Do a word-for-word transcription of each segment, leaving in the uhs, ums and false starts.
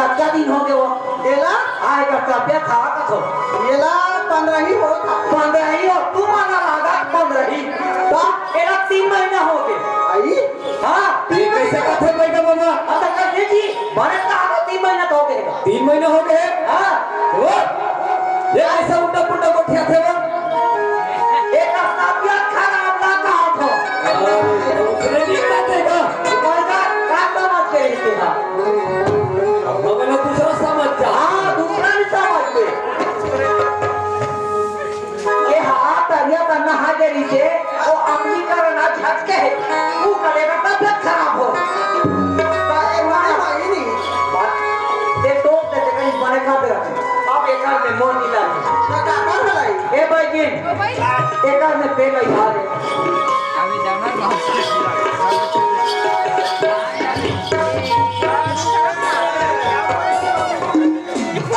ज्यादा दिन हो गए वो। एला? आए का तबियत खराब कथो। एला पंद्रह ही हो था। पंद्रह ही हो, तू माना लागा पंद्रह ही। का? एला तीन महीना हो गए। आई? हाँ। ये कैसे कथे बैठा बाबा? अब तक कर दे जी, बने का आगा तीन महीना तो हो गए। तीन महीना हो गए? हाँ। वो? ये कैसे उल्टा पुल्टा गोठिया थे वो? एक हफ्ता तबियत खराब ना कहा था। अरे, दूसरे दिन का देगा। ऊपर का, का समझ के रहते हैं? अब हमें ना दूसरा समझ जा। हाँ, दूसरा नहीं समझ में। ये हाथ तरिया का नहा के नीचे, वो अमलीकरण आ झटके है। वो करेगा तबियत खराब हो। का ये माने भाई नहीं? बात, ये टोक दे, कहीं बने खाते रहते। अब एक हाथ में मोर नहीं लागे। ना का, का भलाई? ए भाई जी, एक हाथ में पेन लगा दे।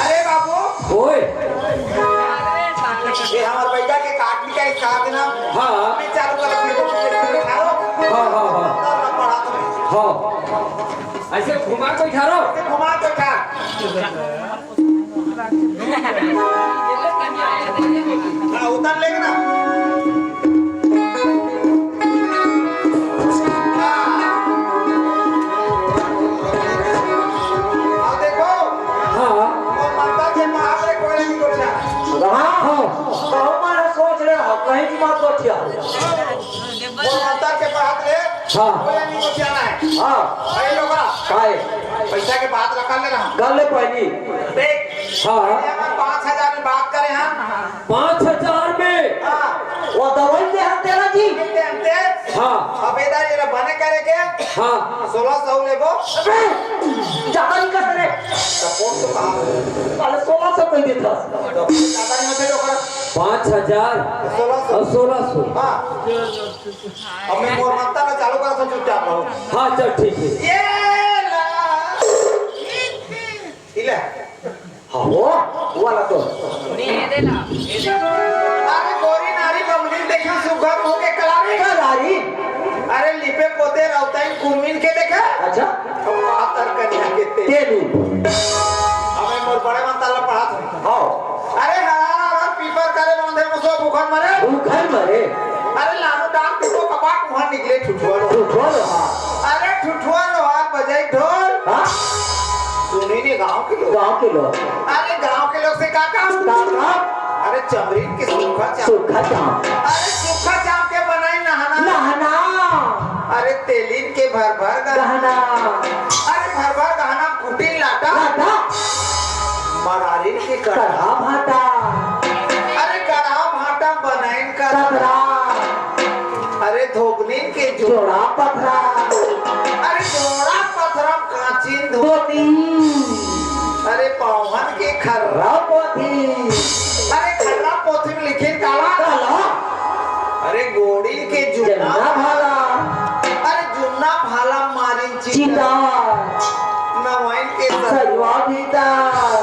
अरे बाबू, ओए। ये हमार बैठा के काटने का एक साथ ना। हाँ। मैं चालू कर अपने को पीछे से उठा लो। हाँ, हाँ, हाँ। उधर मत पड़ा तुम्हें। हाँ। ऐसे घुमा के उठा लो। ऐसे घुमा के उठा। हाँ, उधर लेके ना। अब देखो, हाँ। वो माता के महाल रे कोई नहीं गोठिया। हाँ, हाँ। तो हमारा सोच रहे हो, कहीं की मत गोठिया। वो माता के महाल रे हाँ। कोई नहीं गोठिया ना है। हाँ। भाई लोग, काहे? पैसा के बात रखा ले रहा। कर ले पहली। देख, हाँ। पहले हम पाँच हजार में बात करे हैं। पाँच हजार में? हाँ। वो दवाई दे हम तेरा जी। दे हम तेरा। हाँ। अब इधर ये बने करे के? हाँ। सोलह सौ लेबो। अबे, ज्यादा नहीं कर रहे। तो कौन तो कहा? साले सोलह सौ कोई देता। तो ज्यादा नहीं होते तो कर। पाँच हजार सोलह सौ। और सोलह सौ। हाँ। अब मैं मोर माता का चालू करा था, चुपचाप रहो। हाँ, चल, ठीक है। ये ला। इले। हाँ, वो, वो वाला तो। अरे गोरी नारी बमली देखा सुघर मुंह के कलारी। कलारी। अरे लिपे पोते रौताइन कुर्मिन के देखा। अच्छा। अब पातर कन्या के तेल। तेलू। अब मैं मोर बड़े मन ताला पढ़ा था। हाँ। अरे हरा हरा पीपर करे बांधे मुसो भूखन मरे। भूखन मरे। अरे लालू डांग पीपो कपाट मुहर निकले ठुठुआ लो। ठुठुआ लो, हाँ। अरे ठुठुआ लो हाथ बजाई ढोल। हाँ। सुनी नहीं गांव के लोग। गांव के लोग। अरे गांव के लोग से का काम? का काम? अरे चमरीन के सूखा चाम। सूखा चाम। अरे सूखा चाम के बनाई नहाना। नहाना। अरे तेलीन के भर भर गहना। गहना। अरे भर भर गहना कुटिन लाटा। लाटा। मरारिन के कढ़ा। कढ़ा भाटा। अरे कढ़ा भाटा बनाइन कढ़ा। कढ़ा। अरे धोबनिन के जो जोड़ा पथरा। अरे जोड़ा पथरा कांचिन धोती। धोती। अरे पावन के खर्रा पोथी। अरे खर्रा पोथी में लिखे काला। काला। अरे गोड़ी के जुन्ना जुन्ना भाला। अरे जुन्ना भाला मारिन चिता। चिता। नवाइन के सजवा भीतर।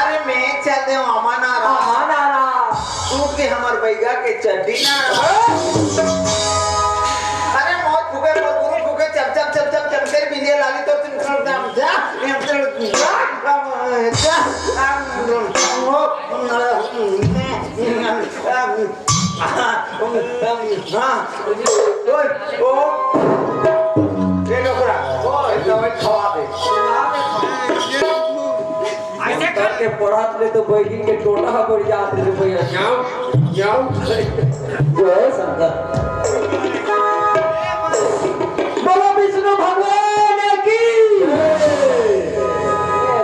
अरे मैं चल दे अमन आरा। अमन आरा। सूट के हमर बैगा के चड्डी ना। अरे मौत फूके, मौत गुरु फूके, चम चम चम चम चम, तेरे बिंदिया लाली तो तुम कर दम जा, हम चल जा, हम जा, हम हाँ, ओ, ये डोकरा, ओ, ये दवाई खवा दे। ऐसे करके पढ़त ले तो बैठी के टोटा ह बढ़ जात रे भैया। जाओ, जाओ। जय शंकर। बोलो विष्णु भगवान की। ए,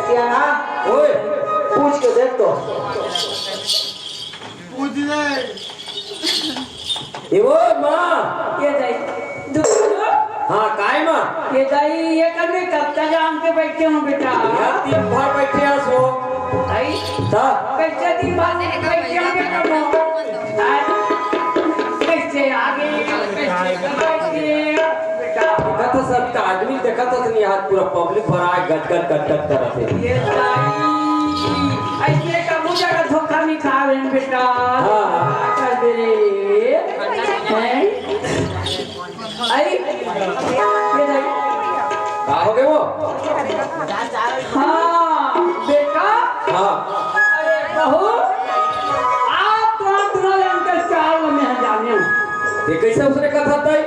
सियाना, ओए। पूछ के देख तो। पूछ ले। ए वो माँ। ये दाई, दुख लो। हाँ, काय माँ? ये दाई, ये कभी कब तक आम के बैठे हो बेटा? यार, दिन भर बैठे हैं सो। आई? ता? कैसे दिन भर बैठे हो बेटा? आज कैसे आगे, कैसे बैठे? बेटा। देखा था सभी का आदमी, देखा था नहीं, आज पूरा पब्लिक भरा है, गट गट गट गट करत है। ये ताई, ऐसे का मुझे का धोखा नहीं खा रहे हैं बेटा। हाँ। कर दे रे। हैं? आई? ये ताई। का हो गए वो? हाँ। ये कैसे उसने कहा था ताई?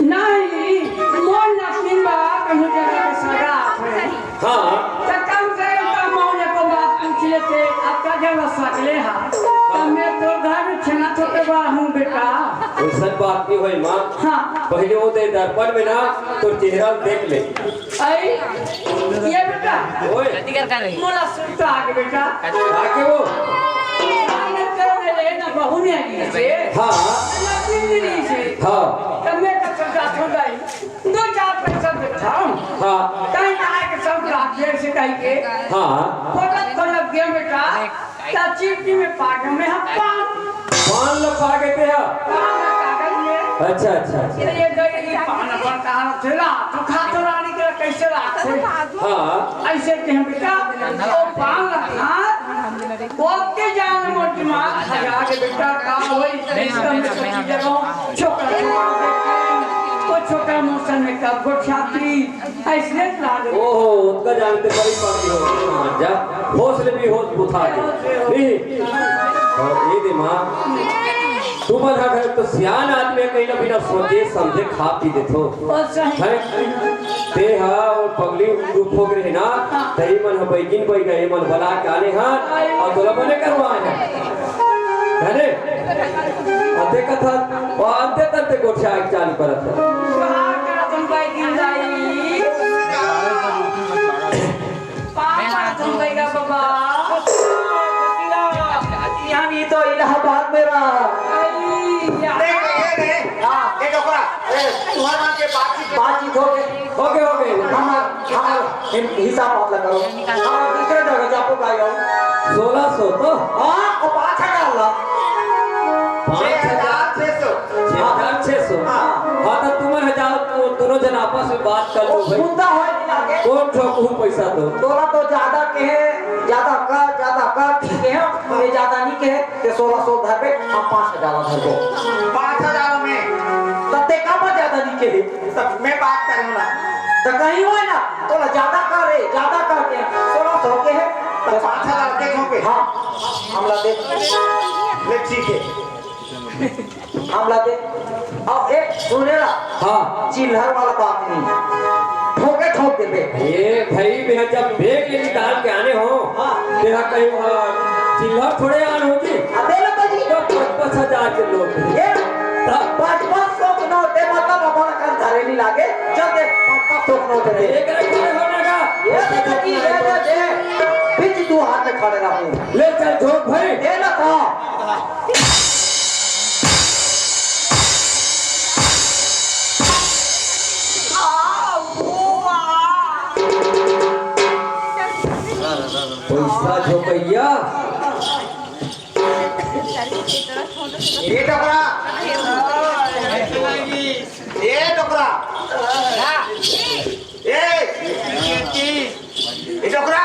नहीं, मोर नतनीन बा, कहूँ जगह के सगा आथे। हाँ। त कम से कम मोर एको बात पूछ लेते, अब का जब सकले हा, त मैं तो घर में छेना थोपे बा हूँ बेटा। वैसन बात नहीं होई माँ। हाँ। पहले वो दे दर्पण में ना तो चेहरा देख ले। आई, ये बेटा, ओए। मोला सुरता आगे बेटा। आगे वो। आगे तो ले ना बहू ने आगे से। हाँ। ना पिंजरी से। हाँ। तब मैं तो सुरता छोड़ आई। दो चार पैसा देता हूँ। हाँ। कहीं ना आके सब रात देर से कहीं के। हाँ। फोटो तो लग गया बेटा। त चिट्ठी में पागे में हम पान। पान ल पागे ते ह? पान ल कागज में। अच्छा, अच्छा, अच्छा। ये गई पान अपन कहाँ रखेला? तो खा तो रानी के कैसे राखे? हाँ। ऐसे के हम बेटा, तो पान ल खा, ओके जान मोर दिमाग खजा के बेटा का होई, इसका में सब्जी जगह छोटा छोटा देखे, वो छोटा मौसम में कब गोठियाती, ऐसने लागे। ओहो, ओतका जानते बड़ी पार्टी हो गई, हाँ, जा, होश ले भी होश बुझा दे। नहीं, और ये दे माँ, तू मन हा घर तो सियान आदमी है, कहीं ना बिना सोचे समझे खा पी देथो। ओ सही। हैं? ते हा और पगली रूप हो गए ना, तेरी मन हा बैगिन बैगा, ये मन बला के आने हा, और तोला बने करवाए हैं। है ने? अते कथा, वो अंते तंते गोठिया चालू करत है। सुहाग करत हम बैगिन दाई। पापा तुम गईगा बाबा। यहाँ भी तो इलाहाबाद में रहा। देख, ये देख। हाँ। ये डोकरा, अरे, तुम्हारे मन के बातचीत, बातचीत हो गई। हो गई, हो गई। हमार, हमार हिम-, हिसाब मत लगा करो। हमार दूसरे जगह जापो का आयो। सोलह सौ तो? हाँ, वो पाँच हजार ला। पाँच हजार? छह हजार छह सौ। छह हजार छह सौ। हाँ। हाँ, तो तुम हजार, दोनों जन आपस में बात कर लो भाई। मुद्दा हो नहीं लागे। कौन ठोकू पैसा तो? तोरा तो ज्यादा कहे, ज्यादा कर, ज्यादा कर, ठीक है? ये ज्यादा नहीं कहे, ये सोलह सौ धर पे, हम पाँच हजार धर दो। पाँच हजार में? तब ते का पर ज्यादा नहीं कहे? तब मैं बात करूँ ना। तो कहीं हुए ना, तोला ज्यादा कर रे, ज्यादा कर के, सोलह सौ के है। तो पाँच हजार के झोंके? हाँ। हमला दे। ले, ठीक है। हमला दे। अब एक सुने ला। हाँ। चिल्हर वाला बात नहीं। ठोके ठोक देबे। ये भाई, मैं जब बेग ले निकाल के आने हो, हाँ। तेरा कहीं, हाँ, चिल्हर थोड़े आन होगी। अबे लो तो जी। तो पाँच पाँच हजार के नोट। ये तब पाँच पाँच सौ के नोट दे, मतलब, अपन अखन धरे नहीं लागे। जब दे, पाँच पाँच सौ के नोट दे। एक रख खड़े होने का। ये दे तो जी, ये दे दे। फिर जी तू हाथ में खड़े रहो। ले चल झोंक भाई। दे ना था। पैसा झोंकैया। ये डोकरा। ये डोकरा। ए, ए डोकरा,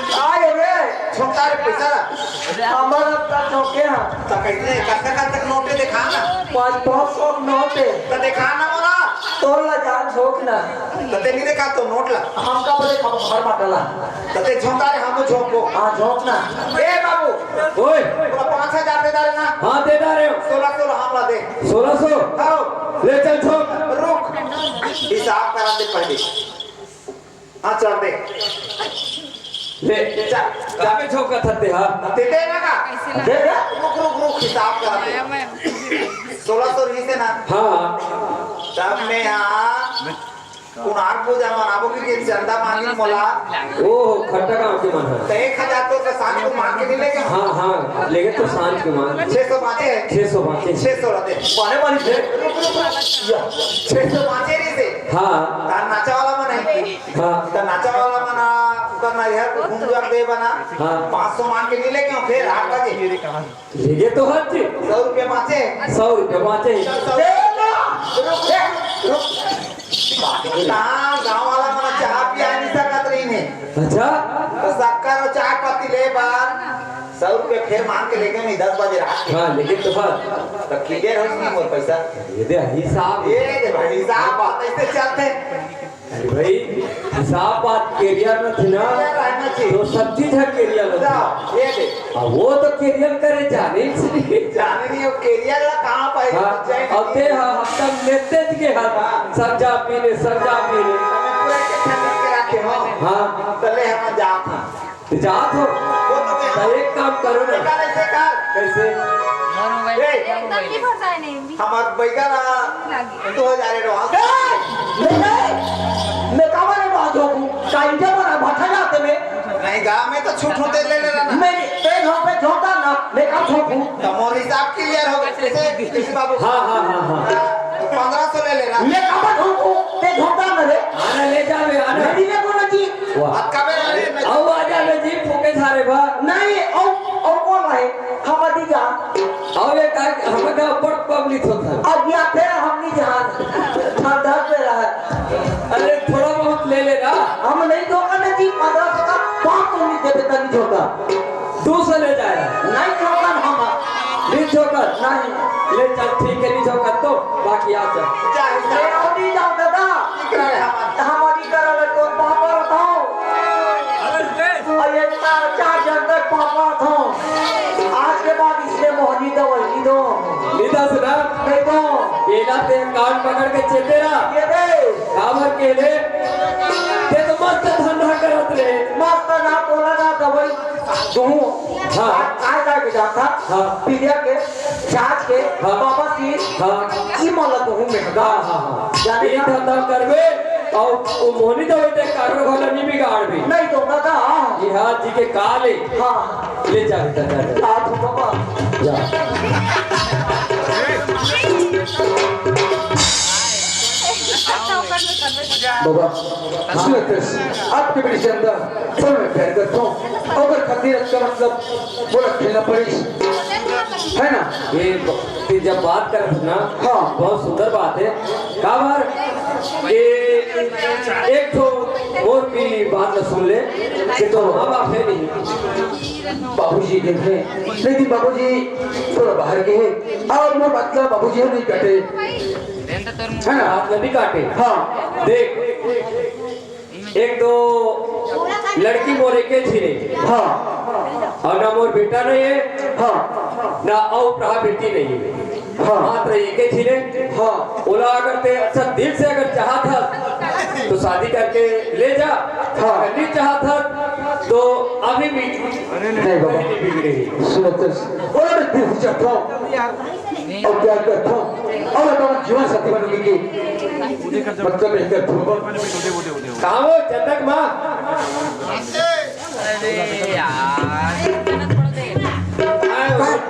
काय रे? झोंकता रे पैसा ला। हमर का झोंके हा। त कैसे, कत्ता कत्ता नोटे देखा ना। पाँच पाँच सौ नोटे। त देखा ना मोला। तोर ला जान झोंक ना। त ते नहीं देखा तो नोट ला। हमका बोले हम घर बाटला। त ते झोंका रे, हम झोंको। हाँ, झोंक ना। ए बाबू। ओए। बोला पाँच हजार दे डाले ना। हाँ, दे डाले हो। सोलह सौ ला हमला दे। सोलह सौ? हाँ। ले चल झोंक। रुक। हिसाब करा दे पहले। हाँ, चल दे। ले, जा, जा। कामे झोंका थते, हाँ? दे दे ना का? दे दे। रुक, रुक, रुक, हिसाब करा दे। सोलह सौ रही से ना? हाँ। तब मैं हाँ, कुनार पूजा मनाबो के चंदा मांगी मोला। ओहो, खट्टा गांव के मन है। तो एक हजार तो के साथ को मांग के नहीं लेके? हाँ, हाँ, लेकिन तो सांझ के मांग। छह सौ बांचे है? छह सौ बांचे। छह सौ रहते। बने वाली थे। रुक, रुक, रुक। या। छह सौ बांचे रही से। हाँ। तार नाचा वाला मन है। हाँ। त नाचा वाला मन, ओकर नरिहर घूम जाके दे बना। हाँ। पाँच सौ मांग के नहीं लेके आऊं, फिर आठ बजे। लेगे तो हर चीज। सौ रुपया बांचे। सौ रुपया बांचे। चल, सौ। दे ना। रुक, रुक। कहाँ गांव वाला मन चाह पिया नहीं सकत रही ने। अच्छा। तो शक्कर और चाय पत्ती ले बार सौ रुपया फिर मांग के लेके नहीं, दस बजे रात के। हाँ, लेकिन तो बस। तो clear हो गई मोर पैसा। ये दे हिसाब। ये दे भाई, हिसाब बात ऐसे चलते। अरे भाई, हिसाब बात career में थी ना, career रहना चाहिए। तो सब चीज है career में। ला, ये दे। अब वो तो career करे जाने ही नहीं। जाने नहीं, वो career ला कहाँ पाए? हाँ, जाए अब नहीं। दे, हाँ, हम तब लेते थे, हाँ, हाँ। सर जा पी ले, सर जा पी ले। हमें पूरा इकट्ठा करके रखे हो। हाँ। तो ले, हम जात हाँ। जात हो? वो तो मैं तो एक काम करो ना। बेटा, ऐसे कर। कैसे? ए, एकदम नहीं फंसा है नहीं। हमार बैगा ना लागे। दो हजार एडवांस। ए, ले ले। मैं काबर एडवांस होगूं? का इंडिया पर भट्ठा जाते में? नहीं, गांव में तो छूट होते ले ले रहा ना। मैं तेज हो पे झोंका ना, मैं का झोंकूं? तो मोर हिसाब clear हो गए। कैसे, कैसे बाबू? हाँ, हाँ, हाँ, हाँ। पंद्रह सौ ले ले रहा। मैं काबर झोंकूं? ते झोंका ना रे। आना ले जा बे, आना। मेरी ले बोला जी। वाह। अतका में अरे, मैं आओ, आ जा बे जी, फूके सारे बा। नहीं, आओ, आओ कौन है? हमारी जान। आओ, ये का, हमारे गाँव पर public होता है। अब या फिर हम नहीं जान। ठंडा पे रहा। अरे, थोड़ा बहुत ले लेना। हम नहीं धोखा नहीं जी, पंद्रह सौ का पाँच सौ नहीं देते, तनी झोंका। दो सौ ले जाए। नहीं झोंका हम। नहीं झोंका। नहीं। ले चल, ठीक है, नहीं झोंका तो बाकी आ जा। जा, जा। ले आओ, नहीं जाओ दादा। ठीक रहे हमारे। हमारी तरह तो पापा बताओ। अरे, और ये चार, चार जन तक पापा था। आज के बाद इसने मोहनी दवाई नहीं दो। निदा सुना। नहीं दो। एला ते कान पकड़ के चेते रहा। ये दे। काबर के ले? ते तो मस्त धंधा करत रहे। मस्त ना बोला ना दवाई दूँ। हाँ। आज, आज आके जाता। हाँ। पीलिया के, जांच के, हाँ। बाबा की, हाँ। ई मोला दूँ मैं। हाँ, हाँ, हाँ। जाने ये का? धंधा करबे, और वो मोहनी दवाई ते काकरो घर नहीं बिगाड़बे। नहीं तो दादा। ये हाथ जी के काले। हाँ। ले जा, जा, जा, जा। साधु बाबा। जा। बाबा, हाँ। सुनत हस, आपके बड़ी चंदा, सब में प्यार करता हूँ। अगर खातिर अच्छा मतलब, बोला खेलना पड़ी, है ना? ये ब-, ये जब बात करत ना, हाँ। बहुत सुंदर बात है। काबर ये एक ठो और भी बात ला सुन ले कि तो माँ बाप है नहीं। बाबूजी देखे, लेकिन बाबूजी थोड़ा बाहर गए हैं। और मोर मतलब बाबूजी नहीं कटे। है ना? हाथ नहीं काटे। हाँ। देख, एक दो लड़की मोर एके झिन हे। हाँ। और ना मोर बेटा नहीं है, हाँ। ना अउ रहा बेटी नहीं है। हाँ। मात्र एके झिन हे। हाँ। ओला अगर ते अच्छा दिल से अगर चाहत हस, तो शादी करके ले जा। हाँ। अगर नहीं चाहत हस, तो अभी भी नहीं बाबा। कहीं नहीं बिगड़ी। सुनो तो, ओला मैं दिल से चाहता हूँ। अउ प्यार करथों, अउ अपन जीवन साथी बनने के मतलब मैं करथों। कहाँ वो चंदक माँ? अरे यार।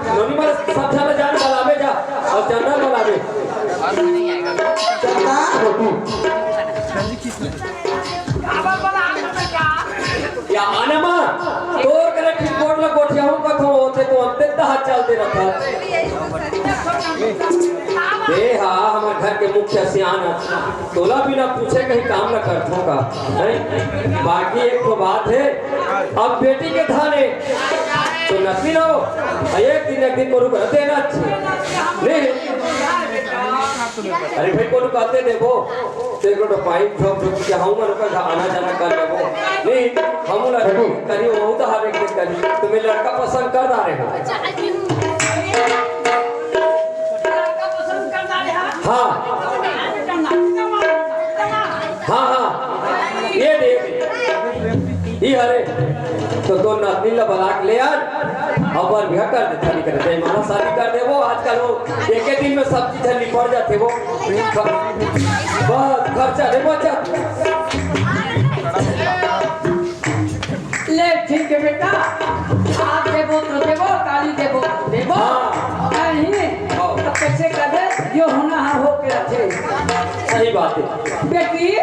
नोनी माँ सब झन ला जान बलावे जा, अउ चंदन बलावे। चंदा। छोटू। या आने माँ, तोर करा ठीक बोर्ड ला गोठियाहूँ कथो होथे तो अंते तहा चलते रखा। ए हा, हमर घर के मुखिया सियान हे, तोला बिना पूछे कहीं काम न करथों का, हैं? बाकी एक ठो बात हे, अब बेटी के धन हे, तो नकली ना हो, एक दिन, एक दिन मोर ऊपर देना चाहिए। नहीं, अरे भाई, कोनो कहते देबो, तो एक लोटा पानी ठोक दो कि हम मन का आना जाना कर लेबो। नहीं, हम ना करी, वो तो हर एक दिन करी। तुम्हें लड़का पसंद कर डाले हो। हाँ। हाँ, हाँ। ये देख। ई हरे, तो तोर नतनी ला बला के ले आ, अपन बिहा कर दे, थारी करे, जयमाला शादी कर देबो। आजकल वो एके दिन में सब चीज निपट जाथे वो। बस, खर्चा ले बचत। ले, ठीक है बेटा, आज देबो तो देबो, काली देबो तो देबो। हाँ। नहीं, हाँ। तो कैसे कर दे, जो होना है, हो के रखे। सही बात है। बेटी,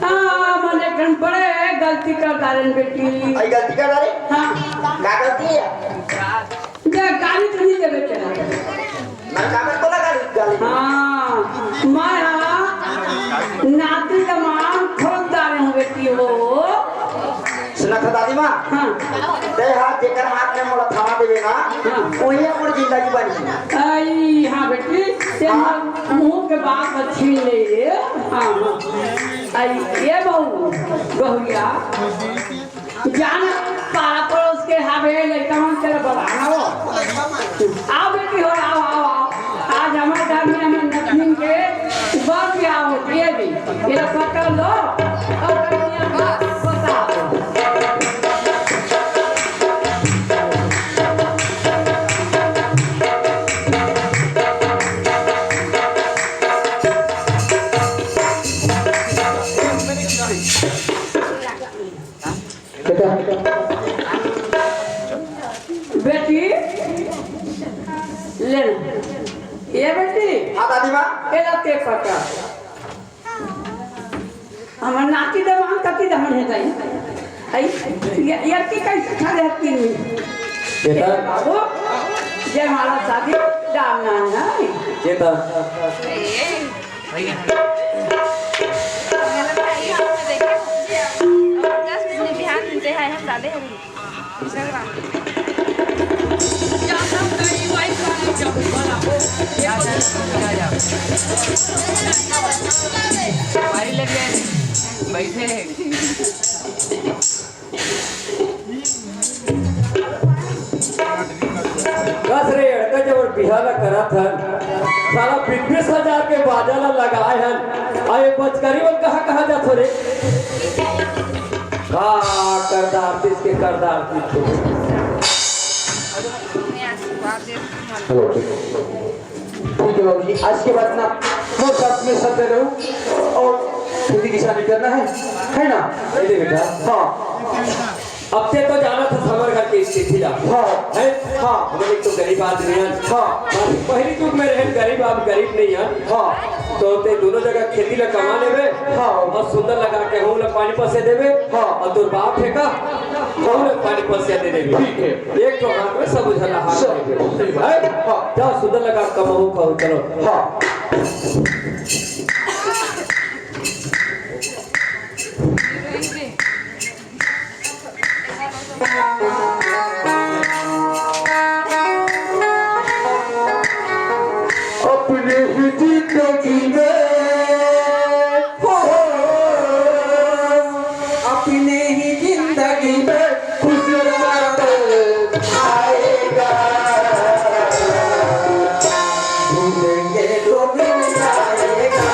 हाँ, मने एक ठन बड़े गलती कर डारेन बेटी। आई गलती कर डारे? हाँ। का गलती है? दे, गाली तो नहीं देवे तेरा। मैं का कर बोला गाली? गाली। हाँ, मैं हाँ, नाती का माँ खोल डारे हूँ बेटी हो। सुना था दादी माँ? हाँ। ते हा अई, हाँ बेटी, ते हाँ। मुंह के बात छीन ले ये। हाँ, हाँ। अई, ये बहू, बहुरिया, जान पारा पड़ोस के हावे, लइका मन तेला बलाना हो। आओ बेटी हो, आओ, आओ, आओ। आज हमर घर में हमर नतनीन के बर ब्याह हो, ये भी। ये पकड़ लो, और कन्या का बताओ। बेटी, ले ना। ये बेटी, हाँ, दादी माँ। एला ते पकड़। हमर नाती दे मांग कति दमन हे दाई। आई, ये, ये की कैसे खा रहे हकीम में? बेटा। बाबू, जय माला शादी, राम नाम है। बेटा। बिहान से है, हम ज्यादा है। बैठे हैं। बस रे, अड़का जब बिहा ला करत हन, साला बीस बीस हजार के बाजा ला लगाए हन, अरे बचकरी मन कहाँ कहाँ जाथो रे? का करदार तीस के करदार तीस के। हेलो, ठीक। ठीक है बाबूजी, आज के बाद ना मोर साथ में सब रहू और खेती किसानी करना है, है ना? ये दे बेटा। हाँ। अब ते तो जाना था हमर घर के स्थिति ला। हाँ। है? हाँ। हम लोग तो गरीब आदमी हैं। हाँ। पहली युग में रहे गरीब, अब गरीब नहीं है। हाँ। तो ते दोनों जगह खेती ला कमा लेबे। हाँ। और सुंदर लगा के हम ला पानी पसे देबे। हाँ। और तोर बाप है का? हम ला पानी पसे दे देबे। ठीक है। एक तो हाथ में सब उझला हाथ सब। में। सही बात। है? हाँ। जा सुंदर लगा कमाओ खाओ, चलो। हाँ। अपने ही जिंदगी में, हो, अपने ही जिंदगी में खुश रहो। आएगा, भूलेंगे तो मिल जाएगा।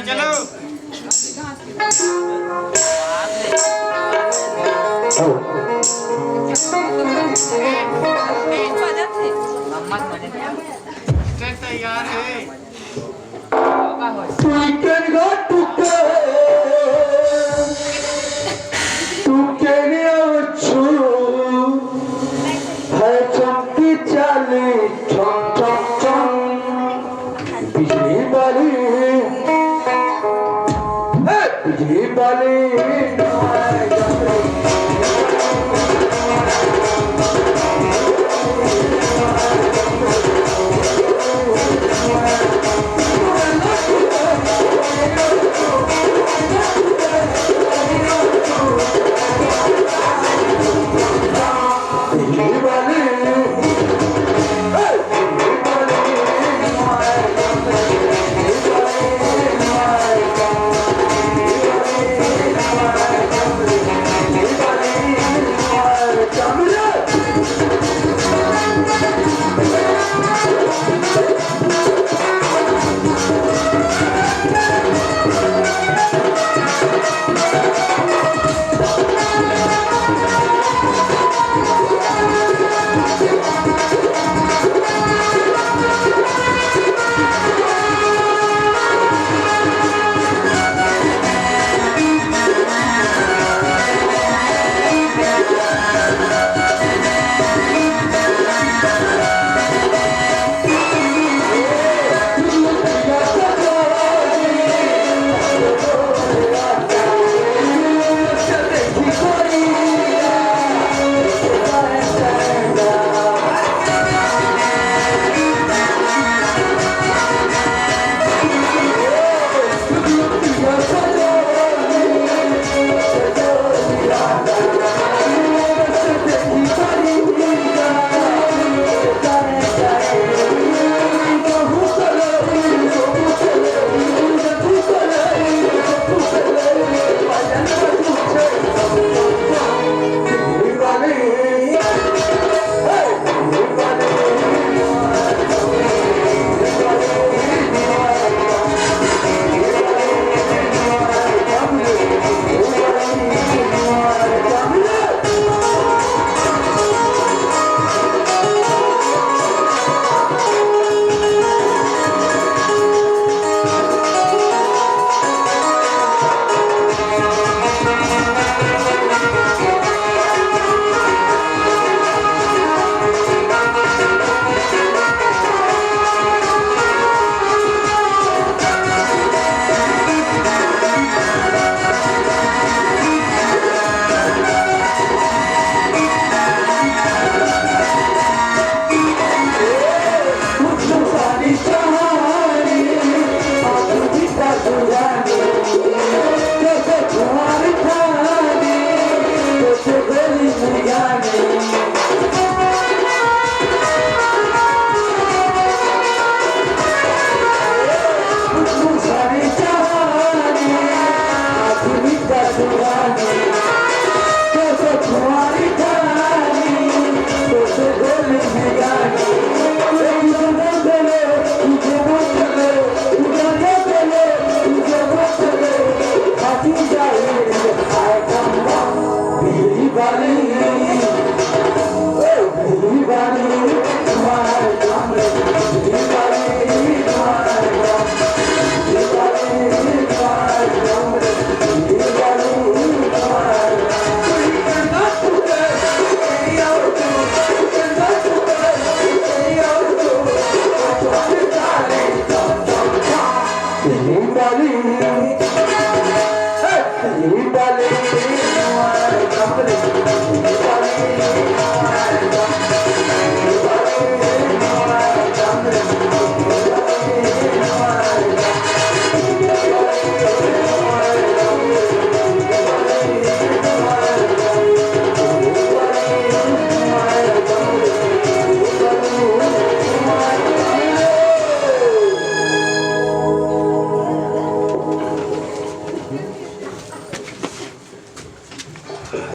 चलो। तैयार है। टुइकन गा टुके, टुके ने अवछु, है चमकी चाली, ठम ठम ठम। बिजली वाली, हे बिजली वाली।